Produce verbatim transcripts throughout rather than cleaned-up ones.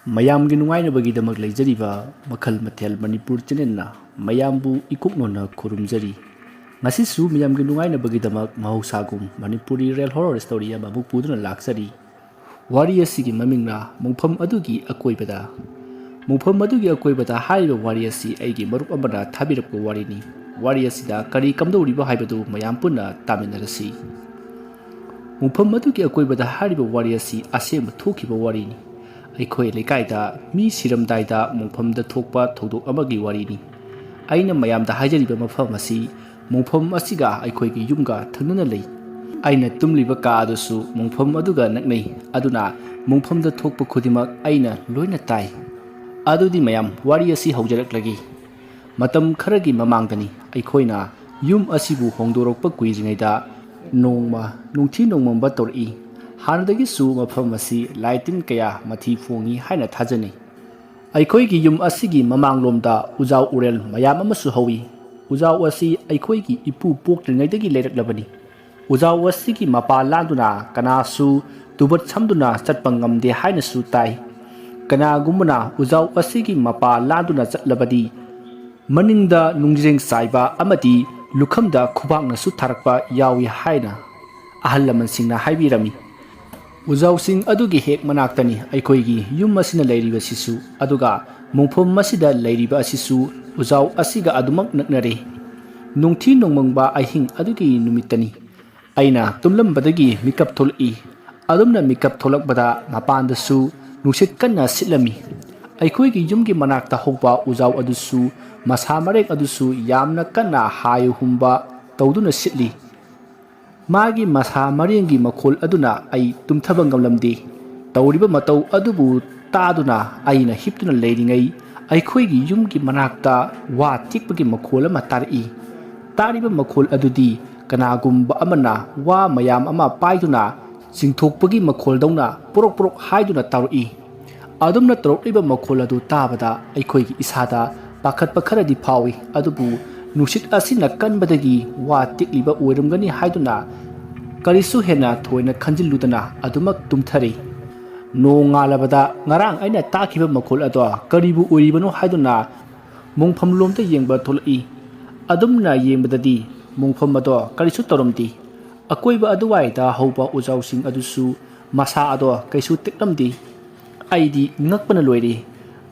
ꯃꯌꯥꯝꯒꯤ ꯅꯨꯡꯉꯥꯏꯅꯕꯒꯤꯗꯃꯛ ꯂꯩꯖꯔꯤꯕ ꯃꯈꯜ ꯃꯊꯦꯜ ꯃꯅꯤꯄꯨꯔ ꯆꯦꯅꯦꯜꯅ ꯃꯌꯥꯝꯕꯨ ꯏꯀꯣꯛꯅꯣꯟꯅ ꯈꯨꯔꯨꯝꯖꯔꯤ꯫ ꯉꯁꯤꯁꯨ ꯃꯤꯌꯥꯝꯒꯤ ꯅꯨꯡꯉꯥꯏꯅꯕꯒꯤꯗꯃꯛ ꯃꯍꯧꯁꯥꯒꯨꯝ ꯃꯅꯤꯄꯨꯔꯤ ꯔꯤꯌꯦꯜ ꯍꯣꯔꯣꯔ ꯁ꯭ꯇꯣꯔꯤ ꯑꯃꯃꯨꯛ ꯄꯨꯗꯨꯅ ꯂꯥꯛꯆꯔꯤ꯫ ꯋꯥꯔꯤ ꯑꯁꯤꯒꯤ ꯃꯃꯤꯡꯅ ꯃꯣꯡꯐꯝ ꯑꯗꯨꯒꯤ ꯑꯀꯣꯏꯕꯗ꯫ ꯃꯣꯡꯐꯝ ꯑꯗꯨꯒꯤ ꯑꯀꯣꯏꯕꯗ ꯍꯥꯏꯔꯤꯕ ꯋꯥꯔꯤ ꯑꯁꯤ ꯑꯩꯒꯤ ꯃꯔꯨꯞ ꯑꯃꯅ ꯊꯥꯕꯤꯔꯛꯄ ꯋꯥꯔꯤꯅꯤ꯫ ꯋꯥꯔꯤ ꯑꯁꯤꯗ ꯀꯔꯤ ꯀꯝꯗꯧꯔꯤꯕ ꯍꯥꯏꯕꯗꯨ ꯃꯌꯥꯝ ꯄꯨꯟꯅ ꯇꯥꯃꯤꯟꯅꯔꯁꯤ꯫ ꯃꯣꯡꯐꯝ ꯑꯗꯨꯒꯤ ꯑꯀꯣꯏꯕꯗ ꯍꯥꯏꯔꯤꯕ ꯋꯥꯔꯤ ꯑꯁꯤ ꯑꯁꯦꯡꯕ ꯊꯣꯛꯈꯤꯕ ꯋꯥꯔꯤꯅꯤ꯫ ꯑꯩꯈꯣꯏ ꯂꯩꯀꯥꯏꯗ ꯃꯤ ꯁꯤꯔꯝꯗꯥꯏꯗ ꯃꯣꯡꯐꯝꯗ ꯊꯣꯛꯄ ꯊꯧꯗꯣꯛ ꯑꯃꯒꯤ ꯋꯥꯔꯤꯅꯤ꯫ ꯑꯩꯅ ꯃꯌꯥꯝꯗ ꯍꯥꯏꯖꯔꯤꯕ ꯃꯐꯝ ꯑꯁꯤ ꯃꯣꯡꯐꯝ ꯑꯁꯤꯒ ꯑꯩꯈꯣꯏꯒꯤ ꯌꯨꯝꯒ ꯊꯪꯅꯅ ꯂꯩ꯫ ꯑꯩꯅ ꯇꯨꯝꯂꯤꯕ ꯀꯥ ꯑꯗꯨꯁꯨ ꯃꯣꯡꯐꯝ ꯑꯗꯨꯒ ꯅꯛꯅꯩ꯫ ꯑꯗꯨꯅ ꯃꯣꯡꯐꯝꯗ ꯊꯣꯛꯄ ꯈꯨꯗꯤꯡꯃꯛ ꯑꯩꯅ ꯂꯣꯏꯅ ꯇꯥꯏ꯫ ꯑꯗꯨꯗꯤ ꯃꯌꯥꯝ, ꯋꯥꯔꯤ ꯑꯁꯤ ꯍꯧꯖꯔꯛꯂꯒꯦ꯫ ꯃꯇꯝ ꯈꯔꯒꯤ ꯃꯃꯥꯡꯗꯅꯤ꯫ ꯑꯩꯈꯣꯏꯅ ꯌꯨꯝ ꯑꯁꯤꯕꯨ ꯍꯣꯡꯗꯣꯔꯛꯄ ꯀꯨꯏꯗ꯭ꯔꯤꯉꯩꯗ ꯅꯣꯡꯃ ꯅꯨꯡꯊꯤ ꯅꯣꯡꯃꯝꯕ ꯇꯧꯔꯛꯏ꯫ ꯍꯥꯟꯅꯗꯒꯤꯁꯨ ꯃꯐꯝ ꯑꯁꯤ ꯂꯥꯏ ꯇꯤꯟ ꯀꯌꯥ ꯃꯊꯤ ꯐꯣꯡꯏ ꯍꯥꯏꯅ ꯊꯥꯖꯅꯩ꯫ ꯑꯩꯈꯣꯏꯒꯤ ꯌꯨꯝ ꯑꯁꯤꯒꯤ ꯃꯃꯥꯡꯂꯣꯝꯗ ꯎꯖꯥꯎ ꯎꯔꯦꯜ ꯃꯌꯥꯝ ꯑꯃꯁꯨ ꯍꯧꯏ꯫ ꯎꯖꯥꯎ ꯑꯁꯤ ꯑꯩꯈꯣꯏꯒꯤ ꯏꯄꯨ ꯄꯣꯛꯇ꯭ꯔꯤꯉꯩꯗꯒꯤ ꯂꯩꯔꯛꯂꯕꯅꯤ꯫ ꯎꯖꯥꯎ ꯑꯁꯤꯒꯤ ꯃꯄꯥ ꯂꯥꯟꯗꯨꯅ ꯀꯅꯥꯁꯨ ꯇꯨꯕꯠ ꯁꯝꯗꯨꯅ ꯆꯠꯄ ꯉꯝꯗꯦ ꯍꯥꯏꯅꯁꯨ ꯇꯥꯏ꯫ ꯀꯅꯥꯒꯨꯝꯕꯅ ꯎꯖꯥꯎ ꯑꯁꯤꯒꯤ ꯃꯄꯥ ꯂꯥꯟꯗꯨꯅ ꯆꯠꯂꯕꯗꯤ ꯃꯅꯤꯡꯗ ꯅꯨꯡꯖ꯭ꯔꯦꯡ ꯆꯥꯏꯕ ꯑꯃꯗꯤ ꯂꯨꯈꯝꯗ ꯈꯨꯕꯥꯛꯅꯁꯨ ꯊꯥꯔꯛꯄ ꯌꯥꯎꯏ ꯍꯥꯏꯅ ꯑꯍꯜ ꯂꯃꯟꯁꯤꯡꯅ ꯍꯥꯏꯕꯤꯔꯝꯃꯤ꯫ ꯎꯖꯥꯎꯁꯤꯡ ꯑꯗꯨꯒꯤ ꯍꯦꯛ ꯃꯅꯥꯛꯇꯅꯤ ꯑꯩꯈꯣꯏꯒꯤ ꯌꯨꯝ ꯑꯁꯤꯅ ꯂꯩꯔꯤꯕꯁꯤꯁꯨ꯫ ꯑꯗꯨꯒ ꯃꯣꯡꯐꯝ ꯑꯁꯤꯗ ꯂꯩꯔꯤꯕ ꯑꯁꯤꯁꯨ ꯎꯖꯥꯎ ꯑꯁꯤꯒ ꯑꯗꯨꯃꯛ ꯅꯛꯅꯔꯦ꯫ ꯅꯨꯡꯊꯤ ꯅꯣꯡꯃꯪꯕ ꯑꯍꯤꯡ ꯑꯗꯨꯒꯤ ꯅꯨꯃꯤꯠꯇꯅꯤ꯫ ꯑꯩꯅ ꯇꯨꯝꯂꯝꯕꯗꯒꯤ ꯃꯤꯀꯞ ꯊꯣꯛꯂꯛꯏ꯫ ꯑꯗꯨꯝꯅ ꯃꯤꯀꯞ ꯊꯣꯛꯂꯛꯄꯗ ꯃꯄꯥꯟꯗꯁꯨ ꯅꯨꯡꯁꯤꯠ ꯀꯟꯅ ꯁꯤꯠꯂꯝꯃꯤ꯫ ꯑꯩꯈꯣꯏꯒꯤ ꯌꯨꯝꯒꯤ ꯃꯅꯥꯛꯇ ꯍꯧꯕ ꯎꯖꯥꯎ ꯑꯗꯨꯁꯨ ꯃꯁꯥ ꯃꯔꯦꯡ ꯑꯗꯨꯁꯨ ꯌꯥꯝꯅ ꯀꯟꯅ ꯍꯥꯏ ꯍꯨꯝꯕ ꯇꯧꯗꯨꯅ ꯁꯤꯠꯂꯤ꯫ ꯃꯥꯒꯤ ꯃꯁꯥ ꯃꯔꯦꯡꯒꯤ ꯃꯈꯣꯜ ꯑꯗꯨꯅ ꯑꯩ ꯇꯨꯝꯊꯕ ꯉꯝꯂꯝꯗꯦ꯫ ꯇꯧꯔꯤꯕ ꯃꯇꯧ ꯑꯗꯨꯕꯨ ꯇꯥꯗꯨꯅ ꯑꯩꯅ ꯍꯤꯞꯇꯨꯅ ꯂꯩꯔꯤꯉꯩ ꯑꯩꯈꯣꯏꯒꯤ ꯌꯨꯝꯒꯤ ꯃꯅꯥꯛꯇ ꯋꯥ ꯇꯦꯛꯄꯒꯤ ꯃꯈꯣꯜ ꯑꯃ ꯇꯥꯔꯛꯏ꯫ ꯇꯥꯔꯤꯕ ꯃꯈꯣꯜ ꯑꯗꯨꯗꯤ ꯀꯅꯥꯒꯨꯝꯕ ꯑꯃꯅ ꯋꯥ ꯃꯌꯥꯝ ꯑꯃ ꯄꯥꯏꯗꯨꯅ ꯆꯤꯡꯊꯣꯛꯄꯒꯤ ꯃꯈꯣꯜꯗꯧꯅ ꯄꯣꯔꯣꯛ ꯄꯣꯔꯣꯛ ꯍꯥꯏꯗꯨꯅ ꯇꯧꯔꯛꯏ꯫ ꯑꯗꯨꯝꯅ ꯇꯧꯔꯛꯂꯤꯕ ꯃꯈꯣꯜ ꯑꯗꯨ ꯇꯥꯕꯗ ꯑꯩꯈꯣꯏꯒꯤ ꯏꯁꯥꯗ ꯄꯥꯈꯠꯄ ꯈꯔꯗꯤ ꯐꯥꯎꯏ꯫ ꯑꯗꯨꯕꯨ ꯅꯨꯡꯁꯤꯠ ꯑꯁꯤꯅ ꯀꯟꯕꯗꯒꯤ ꯋꯥ ꯇꯦꯛꯂꯤꯕ ꯑꯣꯏꯔꯝꯒꯅꯤ ꯍꯥꯏꯗꯨꯅ ꯀꯔꯤꯁꯨ ꯍꯦꯟꯅ ꯊꯣꯏꯅ ꯈꯟꯖꯤꯜꯂꯨꯗꯅ ꯑꯗꯨꯃꯛ ꯇꯨꯝꯊꯔꯤ꯫ ꯅꯣꯡꯉꯥꯜꯂꯕꯗ ꯉꯔꯥꯡ ꯑꯩꯅ ꯇꯥꯈꯤꯕ ꯃꯈꯣꯜ ꯑꯗꯣ ꯀꯔꯤꯕꯨ ꯑꯣꯏꯔꯤꯕꯅꯣ ꯍꯥꯏꯗꯨꯅ ꯃꯣꯡꯐꯝꯂꯣꯝꯗ ꯌꯦꯡꯕ ꯊꯣꯛꯂꯛꯏ꯫ ꯑꯗꯨꯝꯅ ꯌꯦꯡꯕꯗꯗꯤ ꯃꯣꯡꯐꯝ ꯑꯗꯣ ꯀꯔꯤꯁꯨ ꯇꯧꯔꯝꯗꯦ꯫ ꯑꯀꯣꯏꯕ ꯑꯗꯨꯋꯥꯏꯗ ꯍꯧꯕ ꯎꯖꯥꯎꯁꯤꯡ ꯑꯗꯨꯁꯨ ꯃꯁꯥ ꯑꯗꯣ ꯀꯩꯁꯨ ꯇꯦꯛꯂꯝꯗꯦ꯫ ꯑꯩꯗꯤ ꯉꯛꯄꯅ ꯂꯣꯏꯔꯦ꯫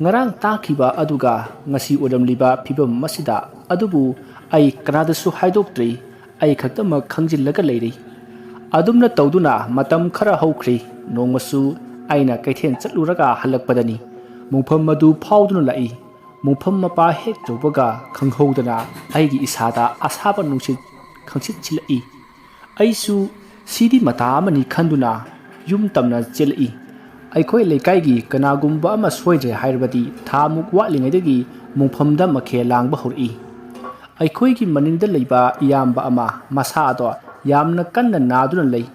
ꯉꯔꯥꯡ ꯇꯥꯈꯤꯕ ꯑꯗꯨꯒ ꯉꯁꯤ ꯑꯣꯏꯔꯝꯂꯤꯕ ꯐꯤꯕꯝ ꯑꯁꯤꯗ꯫ ꯑꯗꯨꯕꯨ ꯑꯩ ꯀꯅꯥꯗꯁꯨ ꯍꯥꯏꯗꯣꯛꯇ꯭ꯔꯤ꯫ ꯑꯩ ꯈꯛꯇꯃꯛ ꯈꯪꯖꯤꯜꯂꯒ ꯂꯩꯔꯤ꯫ ꯑꯗꯨꯝꯅ ꯇꯧꯗꯨꯅ ꯃꯇꯝ ꯈꯔ ꯍꯧꯈ꯭ꯔꯦ꯫ ꯅꯣꯡꯃꯁꯨ ꯑꯩꯅ ꯀꯩꯊꯦꯜ ꯆꯠꯂꯨꯔꯒ ꯍꯜꯂꯛꯄꯗꯅꯤ ꯃꯣꯡꯐꯝ ꯑꯗꯨ ꯐꯥꯎꯗꯨꯅ ꯂꯥꯛꯏ꯫ ꯃꯣꯡꯐꯝ ꯃꯄꯥ ꯍꯦꯛ ꯌꯧꯕꯒ ꯈꯪꯍꯧꯗꯅ ꯑꯩꯒꯤ ꯏꯁꯥꯗ ꯑꯁꯥꯕ ꯅꯨꯡꯁꯤꯠ ꯈꯪꯁꯤꯠ ꯁꯤꯜꯂꯛꯏ꯫ ꯑꯩꯁꯨ ꯁꯤꯗꯤ ꯃꯇꯥ ꯑꯃꯅꯤ ꯈꯟꯗꯨꯅ ꯌꯨꯝ ꯇꯝꯅ ꯆꯦꯜꯂꯛꯏ꯫ ꯑꯩꯈꯣꯏ ꯂꯩꯀꯥꯏꯒꯤ ꯀꯅꯥꯒꯨꯝꯕ ꯑꯃ ꯁꯣꯏꯗ꯭ꯔꯦ ꯍꯥꯏꯔꯕꯗꯤ ꯊꯥꯃꯨꯛ ꯋꯥꯠꯂꯤꯉꯩꯗꯒꯤ ꯃꯣꯡꯐꯝꯗ ꯃꯈꯦꯜ ꯂꯥꯡꯕ ꯍꯧꯔꯛꯏ꯫ ꯑꯩꯈꯣꯏꯒꯤ ꯃꯅꯤꯡꯗ ꯂꯩꯕ ꯏꯌꯥꯝꯕ ꯑꯃ ꯃꯁꯥ ꯑꯗꯣ ꯌꯥꯝꯅ ꯀꯟꯅ ꯅꯥꯗꯨꯅ ꯂꯩ꯫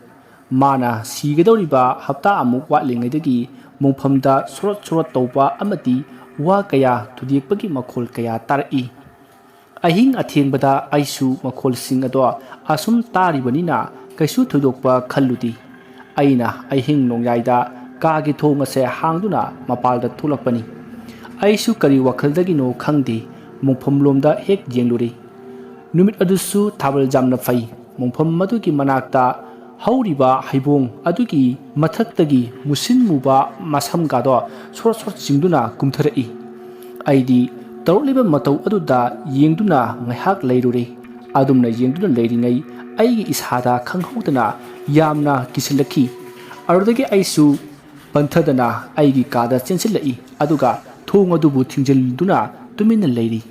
ꯃꯥꯅ ꯁꯤꯒꯗꯧꯔꯤꯕ ꯍꯞꯇꯥ ꯑꯃꯨꯛ ꯋꯥꯠꯂꯤꯉꯩꯗꯒꯤ ꯃꯣꯡꯐꯝꯗ ꯁꯣꯔꯣꯠ ꯁꯣꯔꯣꯠ ꯇꯧꯕ ꯑꯃꯗꯤ ꯋꯥ ꯀꯌꯥ ꯊꯨꯗꯦꯛꯄꯒꯤ ꯃꯈꯣꯜ ꯀꯌꯥ ꯇꯥꯔꯛꯏ꯫ ꯑꯍꯤꯡ ꯑꯊꯦꯡꯕꯗ ꯑꯩꯁꯨ ꯃꯈꯣꯜꯁꯤꯡ ꯑꯗꯣ ꯑꯁꯨꯝ ꯇꯥꯔꯤꯕꯅꯤꯅ ꯀꯩꯁꯨ ꯊꯣꯏꯗꯣꯛꯄ ꯈꯜꯂꯨꯗꯦ꯫ ꯑꯩꯅ ꯑꯍꯤꯡ ꯅꯣꯡꯌꯥꯏꯗ ꯀꯥꯒꯤ ꯊꯣꯡ ꯑꯁꯦ ꯍꯥꯡꯗꯨꯅ ꯃꯄꯥꯜꯗ ꯊꯣꯛꯂꯛꯄꯅꯤ꯫ ꯑꯩꯁꯨ ꯀꯔꯤ ꯋꯥꯈꯜꯗꯒꯤꯅꯣ ꯈꯪꯗꯦ, ꯃꯣꯡꯐꯝꯂꯣꯝꯗ ꯍꯦꯛ ꯌꯦꯡꯂꯨꯔꯦ꯫ ꯅꯨꯃꯤꯠ ꯑꯗꯨꯁꯨ ꯊꯥꯕꯜ ꯌꯥꯝꯅ ꯐꯩ꯫ ꯃꯣꯡꯐꯝ ꯑꯗꯨꯒꯤ ꯃꯅꯥꯛꯇ ꯍꯧꯔꯤꯕ ꯍꯩꯕꯣꯡ ꯑꯗꯨꯒꯤ ꯃꯊꯛꯇꯒꯤ ꯃꯨꯁꯤꯟ ꯃꯨꯕ ꯃꯁꯝꯒꯗꯣ ꯁꯣꯔ ꯁꯣꯔ ꯆꯤꯡꯗꯨꯅ ꯀꯨꯝꯊꯔꯛꯏ꯫ ꯑꯩꯗꯤ ꯇꯧꯔꯛꯂꯤꯕ ꯃꯇꯧ ꯑꯗꯨꯗ ꯌꯦꯡꯗꯨꯅ ꯉꯥꯏꯍꯥꯛ ꯂꯩꯔꯨꯔꯦ꯫ ꯑꯗꯨꯝꯅ ꯌꯦꯡꯗꯨꯅ ꯂꯩꯔꯤꯉꯩ ꯑꯩꯒꯤ ꯏꯁꯥꯗ ꯈꯪꯍꯧꯗꯅ ꯌꯥꯝꯅ ꯀꯤꯁꯤꯜꯂꯛꯈꯤ꯫ ꯑꯗꯨꯗꯒꯤ ꯑꯩꯁꯨ ꯄꯟꯊꯗꯅ ꯑꯩꯒꯤ ꯀꯥꯗ ꯆꯦꯟꯁꯤꯜꯂꯛꯏ, ꯑꯗꯨꯒ ꯊꯣꯡ ꯑꯗꯨꯕꯨ ꯊꯤꯡꯖꯤꯟꯗꯨꯅ ꯇꯨꯃꯤꯟꯅ ꯂꯩꯔꯤ꯫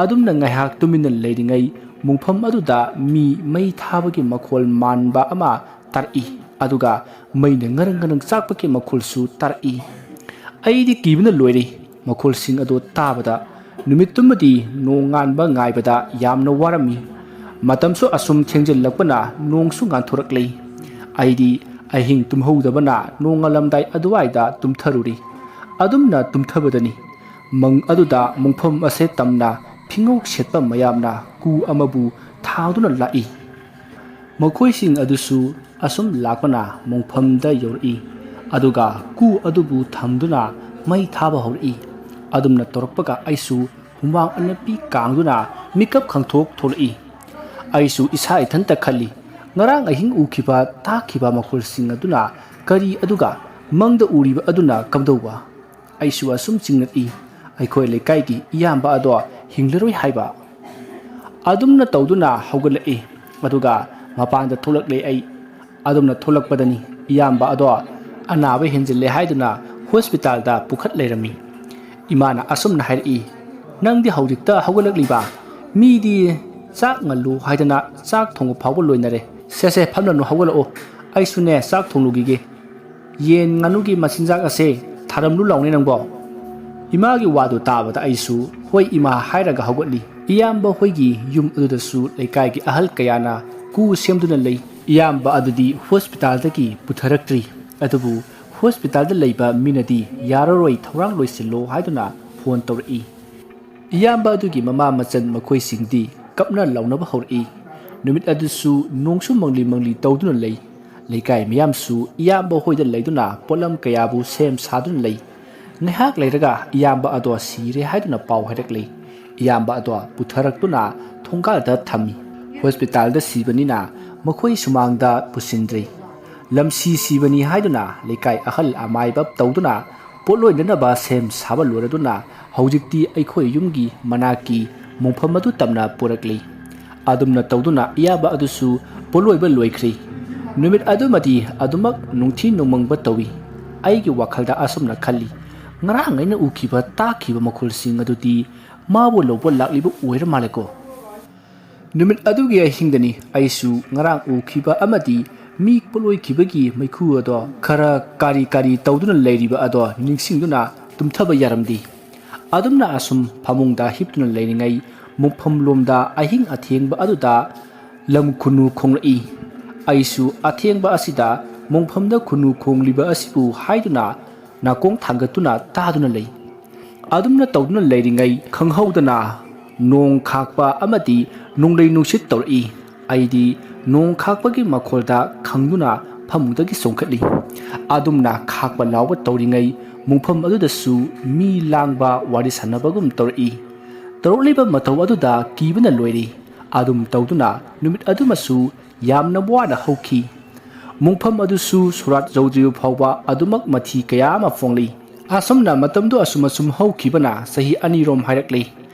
ꯑꯗꯨꯝꯅ ꯉꯥꯏꯍꯥꯛ ꯇꯨꯃꯤꯟꯅ ꯂꯩꯔꯤꯉꯩ ꯃꯣꯡꯐꯝ ꯑꯗꯨꯗ ꯃꯤ ꯃꯩ ꯊꯥꯕꯒꯤ ꯃꯈꯣꯜ ꯃꯥꯟꯕ ꯑꯃ ꯇꯥꯔꯛꯏ, ꯑꯗꯨꯒ ꯃꯩꯅ ꯉꯔꯪ ꯉꯔꯪ ꯆꯥꯛꯄꯒꯤ ꯃꯈꯣꯜꯁꯨ ꯇꯥꯔꯛꯏ꯫ ꯑꯩꯗꯤ ꯀꯤꯕꯅ ꯂꯣꯏꯔꯦ꯫ ꯃꯈꯣꯜꯁꯤꯡ ꯑꯗꯨ ꯇꯥꯕꯗ ꯅꯨꯃꯤꯠꯇꯨꯃꯗꯤ ꯅꯣꯡꯉꯥꯟꯕ ꯉꯥꯏꯕꯗ ꯌꯥꯝꯅ ꯋꯥꯔꯝꯃꯤ꯫ ꯃꯇꯝꯁꯨ ꯑꯁꯨꯝ ꯊꯦꯡꯖꯤꯜꯂꯛꯄꯅ ꯅꯣꯡꯁꯨ ꯉꯥꯟꯊꯣꯔꯛꯂꯦ꯫ ꯑꯩꯗꯤ ꯑꯍꯤꯡ ꯇꯨꯝꯍꯧꯗꯕꯅ ꯅꯣꯡꯉꯥꯜꯂꯝꯗꯥꯏ ꯑꯗꯨꯋꯥꯏꯗ ꯇꯨꯝꯊꯔꯨꯔꯤ꯫ ꯑꯗꯨꯝꯅ ꯇꯨꯝꯊꯕꯗꯅꯤ ꯃꯪ ꯑꯗꯨꯗ ꯃꯣꯡꯐꯝ ꯑꯁꯦ ꯇꯝꯅ ꯐꯤꯉꯧ ꯁꯦꯠꯄ ꯃꯌꯥꯝꯅ ꯀꯨ ꯑꯃꯕꯨ ꯊꯥꯗꯨꯅ ꯂꯥꯛꯏ꯫ ꯃꯈꯣꯏꯁꯤꯡ ꯑꯗꯨꯁꯨ ꯑꯁꯨꯝ ꯂꯥꯛꯄꯅ ꯃꯣꯡꯐꯝꯗ ꯌꯧꯔꯛꯏ꯫ ꯑꯗꯨꯒ ꯀꯨ ꯑꯗꯨꯕꯨ ꯊꯝꯗꯨꯅ ꯃꯩ ꯊꯥꯕ ꯍꯧꯔꯛꯏ꯫ ꯑꯗꯨꯝꯅ ꯇꯧꯔꯛꯄꯒ ꯑꯩꯁꯨ ꯍꯨꯃꯥꯡ ꯑꯅꯞꯄꯤ ꯀꯥꯡꯗꯨꯅ ꯃꯤꯀꯞ ꯈꯪꯊꯣꯛ ꯊꯣꯛꯂꯛꯏ꯫ ꯑꯩꯁꯨ ꯏꯁꯥ ꯏꯊꯟꯇ ꯈꯜꯂꯤ, ꯉꯔꯥꯡ ꯑꯍꯤꯡ ꯎꯈꯤꯕ ꯇꯥꯈꯤꯕ ꯃꯈꯣꯜꯁꯤꯡ ꯑꯗꯨꯅ ꯀꯔꯤ, ꯑꯗꯨꯒ ꯃꯪꯗ ꯎꯔꯤꯕ ꯑꯗꯨꯅ ꯀꯝꯗꯧꯕ? ꯑꯩꯁꯨ ꯑꯁꯨꯝ ꯆꯤꯡꯅꯔꯛꯏ꯫ ꯑꯩꯈꯣꯏ ꯂꯩꯀꯥꯏꯒꯤ ꯏꯌꯥꯝꯕ ꯑꯗꯣ ꯍꯤꯡꯂꯔꯣꯏ ꯍꯥꯏꯕ꯫ ꯑꯗꯨꯝꯅ ꯇꯧꯗꯨꯅ ꯍꯧꯒꯠꯂꯛꯏ, ꯑꯗꯨꯒ ꯃꯄꯥꯟꯗ ꯊꯣꯛꯂꯛꯂꯦ꯫ ꯑꯩ ꯑꯗꯨꯝꯅ ꯊꯣꯛꯂꯛꯄꯗꯅꯤ ꯏꯌꯥꯝꯕ ꯑꯗꯣ ꯑꯅꯥꯕ ꯍꯦꯟꯖꯤꯜꯂꯦ ꯍꯥꯏꯗꯨꯅ ꯍꯣꯁꯄꯤꯇꯥꯜꯗ ꯄꯨꯈꯠ ꯂꯩꯔꯝꯃꯤ꯫ ꯏꯃꯥꯅ ꯑꯁꯨꯝꯅ ꯍꯥꯏꯔꯛꯏ, "ꯅꯪꯗꯤ ꯍꯧꯖꯤꯛꯇ ꯍꯧꯒꯠꯂꯛꯂꯤꯕ? ꯃꯤꯗꯤ ꯆꯥꯛ ꯉꯜꯂꯨ ꯍꯥꯏꯗꯅ ꯆꯥꯛ ꯊꯣꯡꯕ ꯐꯥꯎꯕ ꯂꯣꯏꯅꯔꯦ꯫ ꯁꯦ ꯁꯦ, ꯐꯝꯂꯅꯨ, ꯍꯧꯒꯠꯂꯛꯑꯣ, ꯑꯩꯁꯨꯅꯦ ꯆꯥꯛ ꯊꯣꯡꯂꯨꯈꯤꯒꯦ꯫ ꯌꯦꯟ ꯉꯥꯅꯨꯒꯤ ꯃꯆꯤꯟꯖꯥꯛ ꯑꯁꯦ ꯊꯥꯔꯝꯂꯨ ꯂꯥꯎꯅꯦ ꯅꯪꯕꯣ?" ꯏꯃꯥꯒꯤ ꯋꯥꯗꯨ ꯇꯥꯕꯗ ꯑꯩꯁꯨ "ꯍꯣꯏ ꯏꯃꯥ" ꯍꯥꯏꯔꯒ ꯍꯧꯒꯠꯂꯤ꯫ ꯏꯌꯥꯝꯕ ꯍꯣꯏꯒꯤ ꯌꯨꯝ ꯑꯗꯨꯗꯁꯨ ꯂꯩꯀꯥꯏꯒꯤ ꯑꯍꯜ ꯀꯌꯥꯅ ꯀꯨ ꯁꯦꯝꯗꯨꯅ ꯂꯩ꯫ ꯏꯌꯥꯝꯕ ꯑꯗꯨꯗꯤ ꯍꯣꯁꯄꯤꯇꯥꯜꯗꯒꯤ ꯄꯨꯊꯔꯛꯇ꯭ꯔꯤ, ꯑꯗꯨꯕꯨ ꯍꯣꯁꯄꯤꯇꯥꯜꯗ ꯂꯩꯕ ꯃꯤꯅꯗꯤ "ꯌꯥꯔꯔꯣꯏ, ꯊꯧꯔꯥꯡ ꯂꯣꯏꯁꯤꯜꯂꯣ" ꯍꯥꯏꯗꯨꯅ ꯐꯣꯟ ꯇꯧꯔꯛꯏ꯫ ꯏꯌꯥꯝꯕ ꯑꯗꯨꯒꯤ ꯃꯃꯥ ꯃꯆꯟ ꯃꯈꯣꯏꯁꯤꯡꯗꯤ ꯀꯞꯅ ꯂꯥꯎꯅꯕ ꯍꯧꯔꯛꯏ꯫ ꯅꯨꯃꯤꯠ ꯑꯗꯨꯁꯨ ꯅꯣꯡꯁꯨ ꯃꯪꯂꯤ ꯃꯪꯂꯤ ꯇꯧꯗꯨꯅ ꯂꯩ꯫ ꯂꯩꯀꯥꯏ ꯃꯤꯌꯥꯝꯁꯨ ꯏꯌꯥꯝꯕ ꯍꯣꯏꯗ ꯂꯩꯗꯨꯅ ꯄꯣꯠꯂꯝ ꯀꯌꯥꯕꯨ ꯁꯦꯝ ꯁꯥꯗꯨꯅ ꯂꯩ꯫ ꯉꯥꯏꯍꯥꯛ ꯂꯩꯔꯒ ꯏꯌꯥꯝꯕ ꯑꯗꯣ ꯁꯤꯔꯦ ꯍꯥꯏꯗꯨꯅ ꯄꯥꯎ ꯍꯥꯏꯔꯛꯂꯤ꯫ ꯏꯌꯥꯝꯕ ꯑꯗꯣ ꯄꯨꯊꯔꯛꯇꯨꯅ ꯊꯣꯡꯒꯥꯜꯗ ꯊꯝꯃꯤ꯫ ꯍꯣꯁꯄꯤꯇꯥꯜꯗ ꯁꯤꯕꯅꯤꯅ ꯃꯈꯣꯏ ꯁꯨꯃꯥꯡꯗ ꯄꯨꯁꯤꯟꯗ꯭ꯔꯤ꯫ ꯂꯝꯁꯤ ꯁꯤꯕꯅꯤ ꯍꯥꯏꯗꯨꯅ ꯂꯩꯀꯥꯏ ꯑꯍꯜ ꯑꯃꯥꯏꯕ ꯇꯧꯗꯨꯅ ꯄꯣꯠꯂꯣꯏꯅꯅꯕ ꯁꯦꯝ ꯁꯥꯕ ꯂꯣꯏꯔꯗꯨꯅ ꯍꯧꯖꯤꯛꯇꯤ ꯑꯩꯈꯣꯏ ꯌꯨꯝꯒꯤ ꯃꯅꯥꯛꯀꯤ ꯃꯣꯡꯐꯝ ꯑꯗꯨ ꯇꯝꯅ ꯄꯨꯔꯛꯂꯤ꯫ ꯑꯗꯨꯝꯅ ꯇꯧꯗꯨꯅ ꯏꯌꯥꯝꯕ ꯑꯗꯨꯁꯨ ꯄꯣꯠꯂꯣꯏꯕ ꯂꯣꯏꯈ꯭ꯔꯤ꯫ ꯅꯨꯃꯤꯠ ꯑꯗꯨꯃꯗꯤ ꯑꯗꯨꯃꯛ ꯅꯨꯡꯊꯤ ꯅꯣꯡꯃꯪꯕ ꯇꯧꯏ꯫ ꯑꯩꯒꯤ ꯋꯥꯈꯜꯗ ꯑꯁꯨꯝꯅ ꯈꯜꯂꯤ, "ꯉꯔꯥꯡ ꯑꯩꯅ ꯎꯈꯤꯕ ꯇꯥꯈꯤꯕ ꯃꯈꯣꯜꯁꯤꯡ ꯑꯗꯨꯗꯤ ꯃꯥꯕꯨ ꯂꯧꯕ ꯂꯥꯛꯂꯤꯕ ꯑꯣꯏꯔ ꯃꯥꯜꯂꯦꯀꯣ?" ꯅꯨꯃꯤꯠ ꯑꯗꯨꯒꯤ ꯑꯍꯤꯡꯗꯅꯤ ꯑꯩꯁꯨ ꯉꯔꯥꯡ ꯎꯈꯤꯕ ꯑꯃꯗꯤ ꯃꯤ ꯄꯣꯠꯂꯣꯏꯈꯤꯕꯒꯤ ꯃꯩꯈꯨ ꯑꯗꯣ ꯈꯔ ꯀꯥꯔꯤ ꯀꯥꯔꯤ ꯇꯧꯗꯨꯅ ꯂꯩꯔꯤꯕ ꯑꯗꯣ ꯅꯤꯡꯁꯤꯡꯗꯨꯅ ꯇꯨꯝꯊꯕ ꯌꯥꯔꯝꯗꯦ꯫ ꯑꯗꯨꯝꯅ ꯑꯁꯨꯝ ꯐꯃꯨꯡꯗ ꯍꯤꯞꯇꯨꯅ ꯂꯩꯔꯤꯉꯩ ꯃꯣꯡꯐꯝꯂꯣꯝꯗ ꯑꯍꯤꯡ ꯑꯊꯦꯡꯕ ꯑꯗꯨꯗ ꯂꯝ ꯈꯨꯅꯨ ꯈꯣꯡꯂꯛꯏ꯫ ꯑꯩꯁꯨ ꯑꯊꯦꯡꯕ ꯑꯁꯤꯗ ꯃꯣꯡꯐꯝꯗ ꯈꯨꯅꯨ ꯈꯣꯡꯂꯤꯕ ꯑꯁꯤꯕꯨ ꯍꯥꯏꯗꯨꯅ ꯅꯥꯀꯣꯡ ꯊꯥꯡꯒꯠꯇꯨꯅ ꯇꯥꯗꯨꯅ ꯂꯩ꯫ ꯑꯗꯨꯝꯅ ꯇꯧꯗꯨꯅ ꯂꯩꯔꯤꯉꯩ ꯈꯪꯍꯧꯗꯅ ꯅꯣꯡ ꯈꯥꯛꯄ ꯑꯃꯗꯤ ꯅꯣꯡꯂꯩ ꯅꯨꯡꯁꯤꯠ ꯇꯧꯔꯛꯏ꯫ ꯑꯩꯗꯤ ꯅꯣꯡ ꯈꯥꯛꯄꯒꯤ ꯃꯈꯣꯜꯗ ꯈꯪꯗꯨꯅ ꯐꯃꯨꯡꯗꯒꯤ ꯆꯣꯡꯈꯠꯂꯤ꯫ ꯑꯗꯨꯝꯅ ꯈꯥꯛꯄ ꯂꯥꯎꯕ ꯇꯧꯔꯤꯉꯩ ꯃꯨꯡꯐꯝ ꯑꯗꯨꯗꯁꯨ ꯃꯤ ꯂꯥꯡꯕ, ꯋꯥꯔꯤ ꯁꯥꯟꯅꯕꯒꯨꯝ ꯇꯧꯔꯛꯏ꯫ ꯇꯧꯔꯛꯂꯤꯕ ꯃꯇꯧ ꯑꯗꯨꯗ ꯀꯤꯕꯅ ꯂꯣꯏꯔꯤ꯫ ꯑꯗꯨꯝ ꯇꯧꯗꯨꯅ ꯅꯨꯃꯤꯠ ꯑꯗꯨꯃꯁꯨ ꯌꯥꯝꯅ ꯋꯥꯅ ꯍꯧꯈꯤ꯫ ꯃꯨꯡꯐꯝ ꯑꯗꯨꯁꯨ ꯁꯣꯔꯥꯠ ꯌꯧꯗ꯭ꯔꯤꯕ ꯐꯥꯎꯕ ꯑꯗꯨꯃꯛ ꯃꯊꯤ ꯀꯌꯥ ꯑꯃ ꯐꯣꯡꯂꯤ꯫ ꯑꯁꯨꯝꯅ ꯃꯇꯝꯗꯨ ꯑꯁꯨꯝ ꯑꯁꯨꯝ ꯍꯧꯈꯤꯕꯅ ꯆꯍꯤ ꯑꯅꯤꯔꯣꯝ ꯍꯥꯏꯔꯛꯂꯤ꯫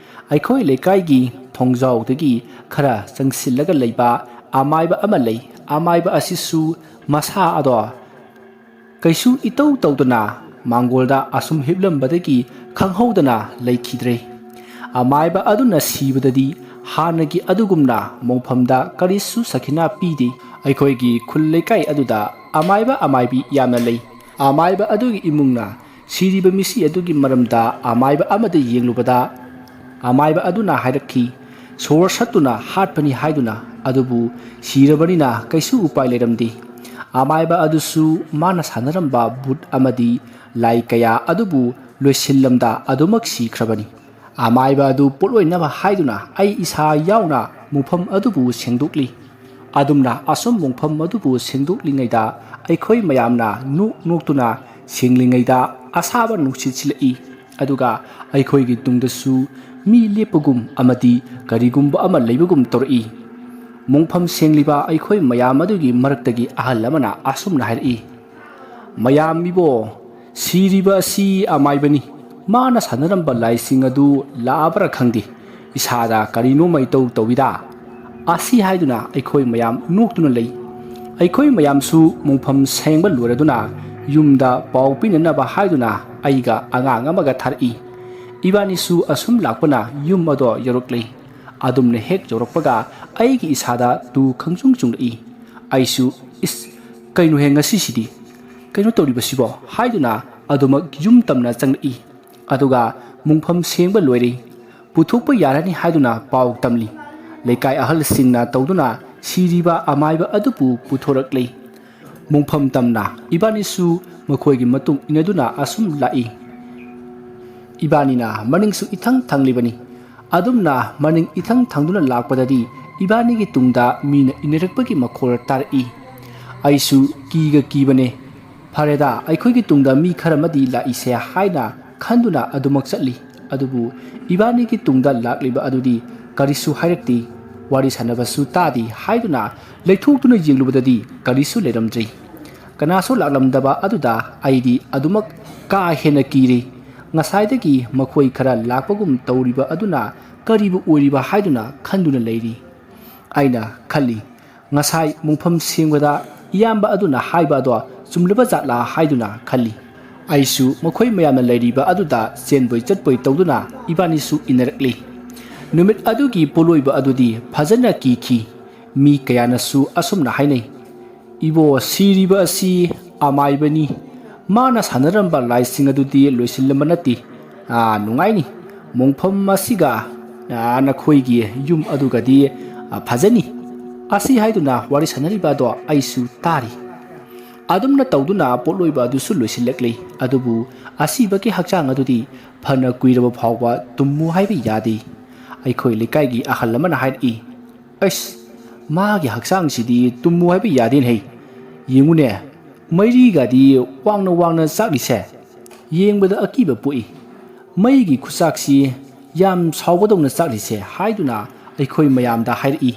ꯑꯩꯈꯣꯏ ꯂꯩꯀꯥꯏꯒꯤ ꯊꯣꯡꯖꯥꯎꯗꯒꯤ ꯈꯔ ꯆꯪꯁꯤꯜꯂꯒ ꯂꯩꯕ ꯑꯃꯥꯏꯕ ꯑꯃ ꯂꯩ꯫ ꯑꯃꯥꯏꯕ ꯑꯁꯤꯁꯨ ꯃꯁꯥ ꯑꯗꯣ ꯀꯩꯁꯨ ꯏꯇꯧ ꯇꯧꯗꯅ ꯃꯥꯡꯒꯣꯜꯗ ꯑꯁꯨꯝ ꯍꯤꯞꯂꯝꯕꯗꯒꯤ ꯈꯪꯍꯧꯗꯅ ꯂꯩꯈꯤꯗ꯭ꯔꯦ꯫ ꯑꯃꯥꯏꯕ ꯑꯗꯨꯅ ꯁꯤꯕꯗꯗꯤ ꯍꯥꯟꯅꯒꯤ ꯑꯗꯨꯒꯨꯝꯅ ꯃꯣꯡꯐꯝꯗ ꯀꯔꯤꯁꯨ ꯁꯈꯤꯅꯥ ꯄꯤꯗꯦ꯫ ꯑꯩꯈꯣꯏꯒꯤ ꯈꯨꯜ ꯂꯩꯀꯥꯏ ꯑꯗꯨꯗ ꯑꯃꯥꯏꯕ ꯑꯃꯥꯏꯕꯤ ꯌꯥꯝꯅ ꯂꯩ꯫ ꯑꯃꯥꯏꯕ ꯑꯗꯨꯒꯤ ꯏꯃꯨꯡꯅ ꯁꯤꯔꯤꯕ ꯃꯤꯁꯤ ꯑꯗꯨꯒꯤ ꯃꯔꯝꯗ ꯑꯃꯥꯏꯕ ꯑꯃꯗ ꯌꯦꯡꯂꯨꯕꯗ, ꯑꯃꯥꯏꯕ ꯑꯗꯨꯅ ꯍꯥꯏꯔꯛꯈꯤ, "ꯁꯣꯔ ꯁꯠꯇꯨꯅ ꯍꯥꯠꯄꯅꯤ" ꯍꯥꯏꯗꯨꯅ꯫ ꯑꯗꯨꯕꯨ ꯁꯤꯔꯕꯅꯤꯅ ꯀꯩꯁꯨ ꯎꯄꯥꯏ ꯂꯩꯔꯝꯗꯦ꯫ ꯑꯃꯥꯏꯕ ꯑꯗꯨꯁꯨ ꯃꯥꯅ ꯁꯥꯟꯅꯔꯝꯕ ꯚꯨꯠ ꯑꯃꯗꯤ ꯂꯥꯏ ꯀꯌꯥ ꯑꯗꯨꯕꯨ ꯂꯣꯏꯁꯤꯜꯂꯝꯗ ꯑꯗꯨꯃꯛ ꯁꯤꯈ꯭ꯔꯕꯅꯤ꯫ ꯑꯃꯥꯏꯕ ꯑꯗꯨ ꯄꯣꯠꯂꯣꯏꯅꯕ ꯍꯥꯏꯗꯨꯅ ꯑꯩ ꯏꯁꯥ ꯌꯥꯎꯅ ꯃꯨꯡꯐꯝ ꯑꯗꯨꯕꯨ ꯁꯦꯡꯗꯣꯛꯂꯤ꯫ ꯑꯗꯨꯝꯅ ꯑꯁꯨꯝ ꯃꯨꯡꯐꯝ ꯑꯗꯨꯕꯨ ꯁꯦꯡꯗꯣꯛꯂꯤꯉꯩꯗ ꯑꯩꯈꯣꯏ ꯃꯌꯥꯝꯅ ꯅꯣꯛ ꯅꯣꯛꯇꯨꯅ ꯁꯦꯡꯂꯤꯉꯩꯗ ꯑꯁꯥꯕ ꯅꯨꯡꯁꯤꯠ ꯁꯤꯜꯂꯛꯏ꯫ ꯑꯗꯨꯒ ꯑꯩꯈꯣꯏꯒꯤ ꯇꯨꯡꯗꯁꯨ ꯃꯤ ꯂꯦꯞꯄꯒꯨꯝ ꯑꯃꯗꯤ ꯀꯔꯤꯒꯨꯝꯕ ꯑꯃ ꯂꯩꯕꯒꯨꯝ ꯇꯧꯔꯛꯏ꯫ ꯃꯣꯡꯐꯝ ꯁꯦꯡꯂꯤꯕ ꯑꯩꯈꯣꯏ ꯃꯌꯥꯝ ꯑꯗꯨꯒꯤ ꯃꯔꯛꯇꯒꯤ ꯑꯍꯜ ꯑꯃꯅ ꯑꯁꯨꯝꯅ ꯍꯥꯏꯔꯛꯏ, "ꯃꯌꯥꯝ ꯏꯕꯣ, ꯁꯤꯔꯤꯕ ꯑꯁꯤ ꯑꯃꯥꯏꯕꯅꯤ꯫ ꯃꯥꯅ ꯁꯥꯟꯅꯔꯝꯕ ꯂꯥꯏꯁꯤꯡ ꯑꯗꯨ ꯂꯥꯛꯑꯕ꯭ꯔꯥ ꯈꯪꯗꯦ꯫ ꯏꯁꯥꯗ ꯀꯔꯤꯅꯣ ꯃꯩꯇꯧ ꯇꯧꯏꯗ"꯫ ꯑꯁꯤ ꯍꯥꯏꯗꯨꯅ ꯑꯩꯈꯣꯏ ꯃꯌꯥꯝ ꯅꯣꯛꯇꯨꯅ ꯂꯩ꯫ ꯑꯩꯈꯣꯏ ꯃꯌꯥꯝꯁꯨ ꯃꯣꯡꯐꯝ ꯁꯦꯡꯕ ꯂꯣꯏꯔꯗꯨꯅ ꯌꯨꯝꯗ ꯄꯥꯎ ꯄꯤꯅꯅꯕ ꯍꯥꯏꯗꯨꯅ ꯑꯩꯒ ꯑꯉꯥꯡ ꯑꯃꯒ ꯊꯥꯔꯛꯏ꯫ ꯏꯕꯥꯅꯤꯁꯨ ꯑꯁꯨꯝ ꯂꯥꯛꯄꯅ ꯌꯨꯝ ꯑꯗꯣ ꯌꯧꯔꯛꯂꯦ꯫ ꯑꯗꯨꯝꯅ ꯍꯦꯛ ꯌꯧꯔꯛꯄꯒ ꯑꯩꯒꯤ ꯏꯁꯥꯗ ꯇꯨ ꯈꯪꯆꯨꯡ ꯆꯨꯡꯂꯛꯏ꯫ ꯑꯩꯁꯨ, "ꯏꯁ, ꯀꯩꯅꯣꯍꯦ ꯉꯁꯤꯁꯤꯗꯤ? ꯀꯩꯅꯣ ꯇꯧꯔꯤꯕꯁꯤꯕꯣ?" ꯍꯥꯏꯗꯨꯅ ꯑꯗꯨꯃꯛ ꯌꯨꯝ ꯇꯝꯅ ꯆꯪꯂꯛꯏ꯫ ꯑꯗꯨꯒ ꯃꯨꯡꯐꯝ ꯁꯦꯡꯕ ꯂꯣꯏꯔꯦ꯫ ꯄꯨꯊꯣꯛꯄ ꯌꯥꯔꯅꯤ ꯍꯥꯏꯗꯨꯅ ꯄꯥꯎ ꯇꯝꯂꯤ꯫ ꯂꯩꯀꯥꯏ ꯑꯍꯜꯁꯤꯡꯅ ꯇꯧꯗꯨꯅ ꯁꯤꯔꯤꯕ ꯑꯃꯥꯏꯕ ꯑꯗꯨꯕꯨ ꯄꯨꯊꯣꯔꯛꯂꯤ꯫ ꯃꯣꯡꯐꯝ ꯇꯝꯅ ꯏꯕꯥꯅꯤꯁꯨ ꯃꯈꯣꯏꯒꯤ ꯃꯇꯨꯡ ꯏꯟꯅꯗꯨꯅ ꯑꯁꯨꯝ ꯂꯥꯛꯏ꯫ ꯏꯕꯥꯅꯤꯅ ꯃꯅꯤꯡꯁꯨ ꯏꯊꯪ ꯊꯪꯂꯤꯕꯅꯤ꯫ ꯑꯗꯨꯝꯅ ꯃꯅꯤꯡ ꯏꯊꯪ ꯊꯪꯗꯨꯅ ꯂꯥꯛꯄꯗꯗꯤ ꯏꯕꯥꯅꯤꯒꯤ ꯇꯨꯡꯗ ꯃꯤꯅ ꯏꯟꯅꯔꯛꯄꯒꯤ ꯃꯈꯣꯜ ꯇꯥꯔꯛꯏ꯫ ꯑꯩꯁꯨ ꯀꯤꯒ ꯀꯤꯕꯅꯦ꯫ "ꯐꯔꯦꯗ, ꯑꯩꯈꯣꯏꯒꯤ ꯇꯨꯡꯗ ꯃꯤ ꯈꯔ ꯑꯃꯗꯤ ꯂꯥꯛꯏꯁꯦ" ꯍꯥꯏꯅ ꯈꯟꯗꯨꯅ ꯑꯗꯨꯃꯛ ꯆꯠꯂꯤ꯫ ꯑꯗꯨꯕꯨ ꯏꯕꯥꯅꯤꯒꯤ ꯇꯨꯡꯗ ꯂꯥꯛꯂꯤꯕ ꯑꯗꯨꯗꯤ ꯀꯔꯤꯁꯨ ꯍꯥꯏꯔꯛꯇꯦ꯫ "ꯋꯥꯔꯤ ꯁꯥꯟꯅꯕꯁꯨ ꯇꯥꯗꯦ" ꯍꯥꯏꯗꯨꯅ ꯂꯩꯊꯣꯛꯇꯨꯅ ꯌꯦꯡꯂꯨꯕꯗꯗꯤ ꯀꯔꯤꯁꯨ ꯂꯩꯔꯝꯗ꯭ꯔꯦ꯫ ꯀꯅꯥꯁꯨ ꯂꯥꯛꯂꯝꯗꯕ ꯑꯗꯨꯗ ꯑꯩꯗꯤ ꯑꯗꯨꯃꯛ ꯀꯥ ꯍꯦꯟꯅ ꯀꯤꯔꯦ꯫ ꯉꯁꯥꯏꯗꯒꯤ ꯃꯈꯣꯏ ꯈꯔ ꯂꯥꯛꯄꯒꯨꯝ ꯇꯧꯔꯤꯕ ꯑꯗꯨꯅ ꯀꯔꯤꯕꯨ ꯑꯣꯏꯔꯤꯕ ꯍꯥꯏꯗꯨꯅ ꯈꯟꯗꯨꯅ ꯂꯩꯔꯤ꯫ ꯑꯩꯅ ꯈꯜꯂꯤ, "ꯉꯁꯥꯏ ꯃꯣꯡꯐꯝ ꯁꯦꯡꯕꯗ ꯏꯌꯥꯝꯕ ꯑꯗꯨꯅ ꯍꯥꯏꯕ ꯑꯗꯣ ꯆꯨꯝꯂꯕ ꯖꯥꯠꯂꯥ?" ꯍꯥꯏꯗꯨꯅ ꯈꯜꯂꯤ꯫ ꯑꯩꯁꯨ ꯃꯈꯣꯏ ꯃꯌꯥꯝꯅ ꯂꯩꯔꯤꯕ ꯑꯗꯨꯗ ꯆꯦꯟꯕꯣꯏ ꯆꯠꯄꯣꯏ ꯇꯧꯗꯨꯅ ꯏꯕꯥꯅꯤꯁꯨ ꯏꯟꯅꯔꯛꯂꯤ꯫ ꯅꯨꯃꯤꯠ ꯑꯗꯨꯒꯤ ꯄꯣꯠꯂꯣꯏꯕ ꯑꯗꯨꯗꯤ ꯐꯖꯅ ꯀꯤꯈꯤ꯫ ꯃꯤ ꯀꯌꯥꯅꯁꯨ ꯑꯁꯨꯝꯅ ꯍꯥꯏꯅꯩ, "ꯏꯕꯣ, ꯁꯤꯔꯤꯕ ꯑꯁꯤ ꯑꯃꯥꯏꯕꯅꯤ꯫ ꯃꯥꯅ ꯁꯥꯟꯅꯔꯝꯕ ꯂꯥꯏꯁꯤꯡ ꯑꯗꯨꯗꯤ ꯂꯣꯏꯁꯤꯜꯂꯝꯕ ꯅꯠꯇꯦ꯫ ꯑꯥ, ꯅꯨꯡꯉꯥꯏꯅꯤ꯫ ꯃꯣꯡꯐꯝ ꯑꯁꯤꯒ, ꯑꯥ, ꯅꯈꯣꯏꯒꯤ ꯌꯨꯝ ꯑꯗꯨꯒꯗꯤ, ꯑꯥ, ꯐꯖꯅꯤ"꯫ ꯑꯁꯤ ꯍꯥꯏꯗꯨꯅ ꯋꯥꯔꯤ ꯁꯥꯟꯅꯔꯤꯕ ꯑꯗꯣ ꯑꯩꯁꯨ ꯇꯥꯔꯤ꯫ ꯑꯗꯨꯝꯅ ꯇꯧꯗꯨꯅ ꯄꯣꯠꯂꯣꯏꯕ ꯑꯗꯨꯁꯨ ꯂꯣꯏꯁꯤꯜꯂꯛꯂꯤ꯫ ꯑꯗꯨꯕꯨ ꯑꯁꯤꯕꯒꯤ ꯍꯛꯆꯥꯡ ꯑꯗꯨꯗꯤ ꯐꯅ ꯀꯨꯏꯔꯕ ꯐꯥꯎꯕ ꯇꯨꯝꯃꯨ ꯍꯥꯏꯕ ꯌꯥꯗꯦ꯫ ꯑꯩꯈꯣꯏ ꯂꯩꯀꯥꯏꯒꯤ ꯑꯍꯜ ꯑꯃꯅ ꯍꯥꯏꯔꯛꯏ, "ꯑꯩꯁ, ꯃꯥꯒꯤ ꯍꯛꯆꯥꯡꯁꯤꯗꯤ ꯇꯨꯝꯃꯨ ꯍꯥꯏꯕ ꯌꯥꯗꯦꯅꯦ ꯍꯩ꯫ ꯌꯦꯡꯉꯨꯅꯦ, ꯃꯩꯔꯤꯒꯗꯤ ꯋꯥꯡꯅ ꯋꯥꯡꯅ ꯆꯥꯛꯂꯤꯁꯦ꯫ ꯌꯦꯡꯕꯗ ꯑꯀꯤꯕ ꯄꯣꯛꯏ꯫ ꯃꯩꯒꯤ ꯈꯨꯆꯥꯛꯁꯤ ꯌꯥꯝ ꯁꯥꯎꯕꯗꯧꯅ ꯆꯥꯛꯂꯤꯁꯦ" ꯍꯥꯏꯗꯨꯅ ꯑꯩꯈꯣꯏ ꯃꯌꯥꯝꯗ ꯍꯥꯏꯔꯛꯏ꯫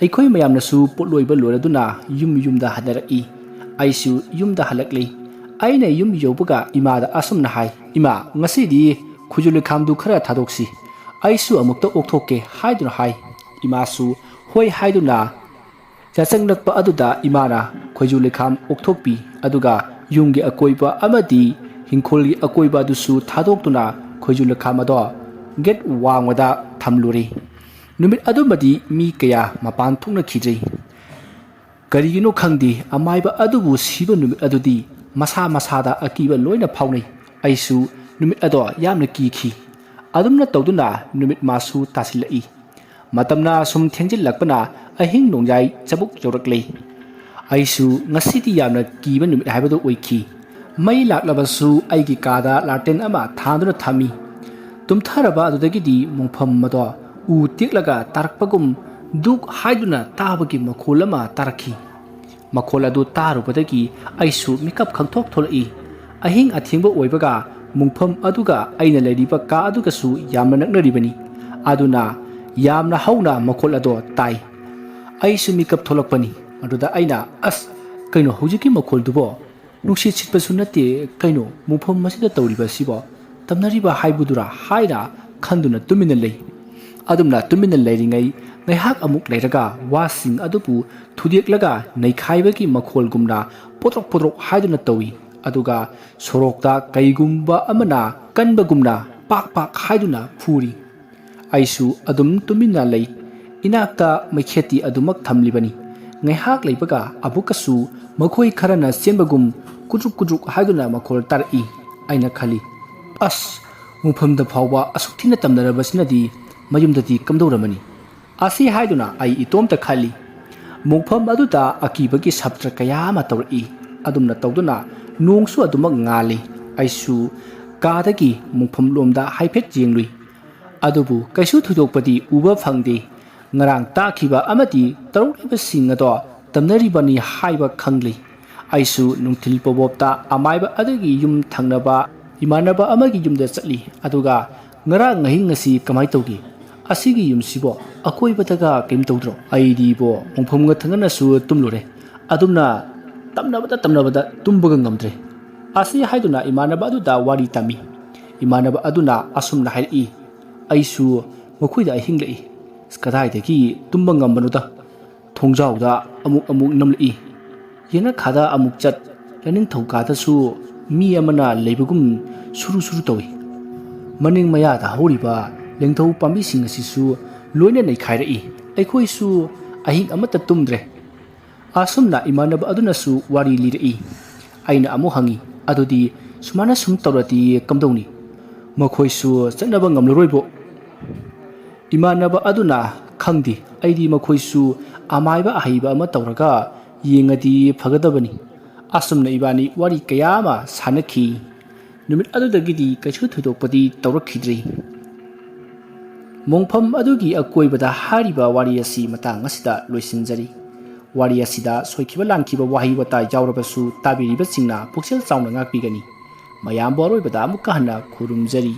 ꯑꯩꯈꯣꯏ ꯃꯌꯥꯝꯅꯁꯨ ꯄꯣꯠꯂꯣꯏꯕ ꯂꯣꯏꯔꯗꯨꯅ ꯌꯨꯝ ꯌꯨꯝꯗ ꯍꯟꯅꯔꯛꯏ꯫ ꯑꯩꯁꯨ ꯌꯨꯝꯗ ꯍꯜꯂꯛꯂꯤ꯫ ꯑꯩꯅ ꯌꯨꯝ ꯌꯧꯕꯒ ꯏꯃꯥꯗ ꯑꯁꯨꯝꯅ ꯍꯥꯏ, "ꯏꯃꯥ, ꯉꯁꯤꯗꯤ ꯈꯨꯖꯨ ꯂꯩꯈꯥꯝꯗꯨ ꯈꯔ ꯊꯥꯗꯣꯛꯁꯤ꯫ ꯑꯩꯁꯨ ꯑꯃꯨꯛꯇ ꯑꯣꯛꯊꯣꯛꯀꯦ" ꯍꯥꯏꯗꯨꯅ ꯍꯥꯏ꯫ ꯏꯃꯥꯁꯨ ꯍꯣꯏ ꯍꯥꯏꯗꯨꯅ ꯌꯥꯆꯪꯂꯛꯄ ꯑꯗꯨꯗ ꯏꯃꯥꯅ ꯈꯣꯏꯖꯨ ꯂꯩꯈꯥꯝ ꯑꯣꯛꯊꯣꯛꯄꯤ꯫ ꯑꯗꯨꯒ ꯌꯨꯝꯒꯤ ꯑꯀꯣꯏꯕ ꯑꯃꯗꯤ ꯍꯤꯡꯈꯣꯜꯒꯤ ꯑꯀꯣꯏꯕ ꯑꯗꯨꯁꯨ ꯊꯥꯗꯣꯛꯇꯨꯅ ꯈꯣꯏꯖꯨ ꯂꯩꯈꯥꯝ ꯑꯗꯣ ꯒꯦꯠ ꯋꯥꯡꯃꯗ ꯊꯝꯂꯨꯔꯦ꯫ ꯅꯨꯃꯤꯠ ꯑꯗꯨꯃꯗꯤ ꯃꯤ ꯀꯌꯥ ꯃꯄꯥꯟ ꯊꯣꯛꯅꯈꯤꯗ꯭ꯔꯤ꯫ ꯀꯔꯤꯒꯤꯅꯣ ꯈꯪꯗꯦ, ꯑꯃꯥꯏꯕ ꯑꯗꯨꯕꯨ ꯁꯤꯕ ꯅꯨꯃꯤꯠ ꯑꯗꯨꯗꯤ ꯃꯁꯥ ꯃꯁꯥꯗ ꯑꯀꯤꯕ ꯂꯣꯏꯅ ꯐꯥꯎꯅꯩ꯫ ꯑꯩꯁꯨ ꯅꯨꯃꯤꯠ ꯑꯗꯣ ꯌꯥꯝꯅ ꯀꯤꯈꯤ꯫ ꯑꯗꯨꯝꯅ ꯇꯧꯗꯨꯅ ꯅꯨꯃꯤꯠ ꯃꯥꯁꯨ ꯇꯥꯁꯤꯜꯂꯛꯏ꯫ ꯃꯇꯝꯅ ꯁꯨꯝ ꯊꯦꯡꯖꯤꯜꯂꯛꯄꯅ ꯑꯍꯤꯡ ꯅꯣꯡꯌꯥꯏ ꯆꯕꯨꯛ ꯌꯧꯔꯛꯂꯦ꯫ ꯑꯩꯁꯨ ꯉꯁꯤꯗꯤ ꯌꯥꯝꯅ ꯀꯤꯕ ꯅꯨꯃꯤꯠ ꯍꯥꯏꯕꯗꯨ ꯑꯣꯏꯈꯤ꯫ ꯃꯩ ꯂꯥꯛꯂꯕꯁꯨ ꯑꯩꯒꯤ ꯀꯥꯗ ꯂꯥꯇꯦꯟ ꯑꯃ ꯊꯥꯟꯗꯨꯅ ꯊꯝꯃꯤ꯫ ꯇꯨꯝꯊꯔꯕ ꯑꯗꯨꯗꯒꯤꯗꯤ ꯃꯣꯡꯐꯝ ꯑꯗꯣ ꯎ ꯇꯦꯛꯂꯒ ꯇꯥꯔꯛꯄꯒꯨꯝ ꯗꯨꯛ ꯍꯥꯏꯗꯨꯅ ꯇꯥꯕꯒꯤ ꯃꯈꯣꯜ ꯑꯃ ꯇꯥꯔꯛꯈꯤ꯫ ꯃꯈꯣꯜ ꯑꯗꯨ ꯇꯥꯔꯨꯕꯗꯒꯤ ꯑꯩꯁꯨ ꯃꯤꯀꯞ ꯈꯪꯊꯣꯛ ꯊꯣꯛꯂꯛꯏ꯫ ꯑꯍꯤꯡ ꯑꯊꯦꯡꯕ ꯑꯣꯏꯕꯒ ꯃꯨꯡꯐꯝ ꯑꯗꯨꯒ ꯑꯩꯅ ꯂꯩꯔꯤꯕ ꯀꯥ ꯑꯗꯨꯒꯁꯨ ꯌꯥꯝꯅ ꯅꯛꯅꯔꯤꯕꯅꯤ꯫ ꯑꯗꯨꯅ ꯌꯥꯝꯅ ꯍꯧꯅ ꯃꯈꯣꯜ ꯑꯗꯣ ꯇꯥꯏ꯫ ꯑꯩꯁꯨ ꯃꯤꯀꯞ ꯊꯣꯛꯂꯛꯄꯅꯤ꯫ ꯑꯗꯨꯗ ꯑꯩꯅ, "ꯑꯁ, ꯀꯩꯅꯣ ꯍꯧꯖꯤꯛꯀꯤ ꯃꯈꯣꯜꯗꯨꯕꯣ? ꯅꯨꯡꯁꯤꯠ ꯁꯤꯠꯄꯁꯨ ꯅꯠꯇꯦ, ꯀꯩꯅꯣ ꯃꯨꯡꯐꯝ ꯑꯁꯤꯗ ꯇꯧꯔꯤꯕ ꯑꯁꯤꯕꯣ? ꯇꯝꯅꯔꯤꯕ ꯍꯥꯏꯕꯗꯨꯔꯥ?" ꯍꯥꯏꯅ ꯈꯟꯗꯨꯅ ꯇꯨꯃꯤꯟꯅ ꯂꯩ꯫ ꯑꯗꯨꯝꯅ ꯇꯨꯃꯤꯟꯅ ꯂꯩꯔꯤꯉꯩ ꯉꯥꯏꯍꯥꯛ ꯑꯃꯨꯛ ꯂꯩꯔꯒ ꯋꯥꯁꯤꯡ ꯑꯗꯨꯕꯨ ꯊꯨꯗꯦꯛꯂꯒ ꯅꯩꯈꯥꯏꯕꯒꯤ ꯃꯈꯣꯜꯒꯨꯝꯅ ꯄꯣꯇ꯭ꯔꯣꯛ ꯄꯣꯇ꯭ꯔꯣꯛ ꯍꯥꯏꯗꯨꯅ ꯇꯧꯏ꯫ ꯑꯗꯨꯒ ꯁꯣꯔꯣꯛꯇ ꯀꯩꯒꯨꯝꯕ ꯑꯃꯅ ꯀꯟꯕꯒꯨꯝꯅ ꯄꯥꯛ ꯄꯥꯛ ꯍꯥꯏꯗꯨꯅ ꯐꯨꯔꯤ꯫ ꯑꯩꯁꯨ ꯑꯗꯨꯝ ꯇꯨꯃꯤꯟꯅ ꯂꯩ꯫ ꯏꯅꯥꯛꯇ ꯃꯩꯈꯦꯠꯇꯤ ꯑꯗꯨꯃꯛ ꯊꯝꯂꯤꯕꯅꯤ꯫ ꯉꯥꯏꯍꯥꯛ ꯂꯩꯕꯒ ꯑꯃꯨꯛꯀꯁꯨ ꯃꯈꯣꯏ ꯈꯔꯅ ꯆꯦꯟꯕꯒꯨꯝ ꯀꯨꯗ꯭ꯔꯨꯛ ꯀꯨꯗ꯭ꯔꯨꯛ ꯍꯥꯏꯗꯨꯅ ꯃꯈꯣꯜ ꯇꯥꯔꯛꯏ꯫ ꯑꯩꯅ ꯈꯜꯂꯤ, "ꯑꯁ, ꯃꯨꯡꯐꯝꯗ ꯐꯥꯎꯕ ꯑꯁꯨꯛ ꯊꯤꯅ ꯇꯝꯅꯔꯕꯁꯤꯅꯗꯤ ꯃꯌꯨꯝꯗꯗꯤ ꯀꯝꯗꯧꯔꯝꯃꯅꯤ?" ꯑꯁꯤ ꯍꯥꯏꯗꯨꯅ ꯑꯩ ꯏꯇꯣꯝꯇ ꯈꯜꯂꯤ꯫ ꯃꯨꯡꯐꯝ ꯑꯗꯨꯗ ꯑꯀꯤꯕꯒꯤ ꯁꯞꯇ꯭ꯔ ꯀꯌꯥ ꯑꯃ ꯇꯧꯔꯛꯏ꯫ ꯑꯗꯨꯝꯅ ꯇꯧꯗꯨꯅ ꯅꯣꯡꯁꯨ ꯑꯗꯨꯃꯛ ꯉꯥꯜꯂꯤ꯫ ꯑꯩꯁꯨ ꯀꯥꯗꯒꯤ ꯃꯨꯡꯐꯝ ꯂꯣꯝꯗ ꯍꯥꯏꯐꯦꯠ ꯌꯦꯡꯂꯨꯏ꯫ ꯑꯗꯨꯕꯨ ꯀꯩꯁꯨ ꯊꯣꯏꯗꯣꯛꯄꯗꯤ ꯎꯕ ꯐꯪꯗꯦ꯫ ꯉꯔꯥꯡ ꯇꯥꯈꯤꯕ ꯑꯃꯗꯤ ꯇꯧꯔꯛꯂꯤꯕꯁꯤꯡ ꯑꯗꯣ ꯇꯝꯅꯔꯤꯕꯅꯤ ꯍꯥꯏꯕ ꯈꯪꯂꯤ꯫ ꯑꯩꯁꯨ ꯅꯨꯡꯊꯤꯜ ꯄꯣꯕꯣꯞꯇ ꯑꯃꯥꯏꯕ ꯑꯗꯨꯒꯤ ꯌꯨꯝ ꯊꯪꯅꯕ ꯏꯃꯥꯟꯅꯕ ꯑꯃꯒꯤ ꯌꯨꯝꯗ ꯆꯠꯂꯤ꯫ ꯑꯗꯨꯒ, "ꯉꯔꯥꯡ ꯑꯍꯤꯡ ꯑꯁꯤ ꯀꯃꯥꯏ ꯇꯧꯒꯦ? ꯑꯁꯤꯒꯤ ꯌꯨꯝꯁꯤꯕꯣ ꯑꯀꯣꯏꯕꯗꯒ ꯀꯔꯤꯝ ꯇꯧꯗ꯭ꯔꯣ?" ꯑꯩꯗꯤꯕꯣ ꯃꯨꯡꯐꯝꯒ ꯊꯪꯅꯅꯁꯨ ꯇꯨꯝꯂꯨꯔꯦ꯫ ꯑꯗꯨꯝꯅ ꯇꯝꯅꯕꯗ ꯇꯝꯅꯕꯗ ꯇꯨꯝꯕꯒ ꯉꯝꯗ꯭ꯔꯦ꯫ ꯑꯁꯤ ꯍꯥꯏꯗꯨꯅ ꯏꯃꯥꯟꯅꯕ ꯑꯗꯨꯗ ꯋꯥꯔꯤ ꯇꯝꯃꯤ꯫ ꯏꯃꯥꯟꯅꯕ ꯑꯗꯨꯅ ꯑꯁꯨꯝꯅ ꯍꯥꯏꯔꯛꯏ, "ꯑꯩꯁꯨ ꯃꯈꯣꯏꯗ ꯑꯍꯤꯡꯂꯛꯏ꯫ ꯑꯁ, ꯀꯗꯥꯏꯗꯒꯤ ꯇꯨꯝꯕ ꯉꯝꯕꯅꯣꯗ? ꯊꯣꯡꯖꯥꯎꯗ ꯑꯃꯨꯛ ꯑꯃꯨꯛ ꯅꯝꯂꯛꯏ꯫ ꯌꯦꯅꯈꯥꯗ ꯑꯃꯨꯛ ꯆꯠ, ꯂꯥꯏꯅꯤꯡꯊꯧ ꯀꯥꯗꯁꯨ ꯃꯤ ꯑꯃꯅ ꯂꯩꯕꯒꯨꯝ ꯁꯨꯔꯨ ꯁꯨꯔꯨ ꯇꯧꯏ꯫ ꯃꯅꯤꯡ ꯃꯌꯥꯗ ꯍꯧꯔꯤꯕ ꯂꯦꯡꯊꯧ ꯄꯥꯝꯕꯤꯁꯤꯡ ꯑꯁꯤꯁꯨ ꯂꯣꯏꯅ ꯅꯩꯈꯥꯏꯔꯛꯏ꯫ ꯑꯩꯈꯣꯏꯁꯨ ꯑꯍꯤꯡ ꯑꯃꯠꯇ ꯇꯨꯝꯗ꯭ꯔꯦ꯫" ꯑꯁꯨꯝꯅ ꯏꯃꯥꯟꯅꯕ ꯑꯗꯨꯅꯁꯨ ꯋꯥꯔꯤ ꯂꯤꯔꯛꯏ꯫ ꯑꯩꯅ ꯑꯃꯨꯛ ꯍꯪꯉꯤ, "ꯑꯗꯨꯗꯤ ꯁꯨꯃꯥꯏꯅ ꯁꯨꯝ ꯇꯧꯔꯗꯤ ꯀꯝꯗꯧꯅꯤ? ꯃꯈꯣꯏꯁꯨ ꯆꯠꯅꯕ ꯉꯝꯂꯔꯣꯏꯕꯣ?" ꯏꯃꯥꯟꯅꯕ ꯑꯗꯨꯅ, "ꯈꯪꯗꯦ, ꯑꯩꯗꯤ ꯃꯈꯣꯏꯁꯨ ꯑꯃꯥꯏꯕ ꯑꯍꯩꯕ ꯑꯃ ꯇꯧꯔꯒ ꯌꯦꯡꯉꯗꯤ ꯐꯒꯗꯕꯅꯤ꯫" ꯑꯁꯨꯝꯅ ꯏꯕꯥꯅꯤ ꯋꯥꯔꯤ ꯀꯌꯥ ꯑꯃ ꯁꯥꯟꯅꯈꯤ꯫ ꯅꯨꯃꯤꯠ ꯑꯗꯨꯗꯒꯤꯗꯤ ꯀꯩꯁꯨ ꯊꯣꯏꯗꯣꯛꯄꯗꯤ ꯇꯧꯔꯛꯈꯤꯗ꯭ꯔꯤ꯫ ꯃꯣꯡꯐꯝ ꯑꯗꯨꯒꯤ ꯑꯀꯣꯏꯕꯗ ꯍꯥꯏꯔꯤꯕ ꯋꯥꯔꯤ ꯑꯁꯤ ꯃꯇꯥꯡ ꯑꯁꯤꯗ ꯂꯣꯏꯁꯤꯟꯖꯔꯤ꯫ ꯋꯥꯔꯤ ꯑꯁꯤꯗ ꯁꯣꯏꯈꯤꯕ ꯂꯥꯟꯈꯤꯕ ꯋꯥꯍꯩ ꯋꯥꯇꯥ ꯌꯥꯎꯔꯕꯁꯨ ꯇꯥꯕꯤꯔꯤꯕꯁꯤꯡꯅ ꯄꯨꯛꯆꯦꯜ ꯆꯥꯎꯅ ꯉꯥꯛꯄꯤꯒꯅꯤ꯫ ꯃꯌꯥꯝꯕꯨ ꯑꯔꯣꯏꯕꯗ ꯑꯃꯨꯛꯀ ꯍꯟꯅ ꯈꯨꯔꯨꯝꯖꯔꯤ꯫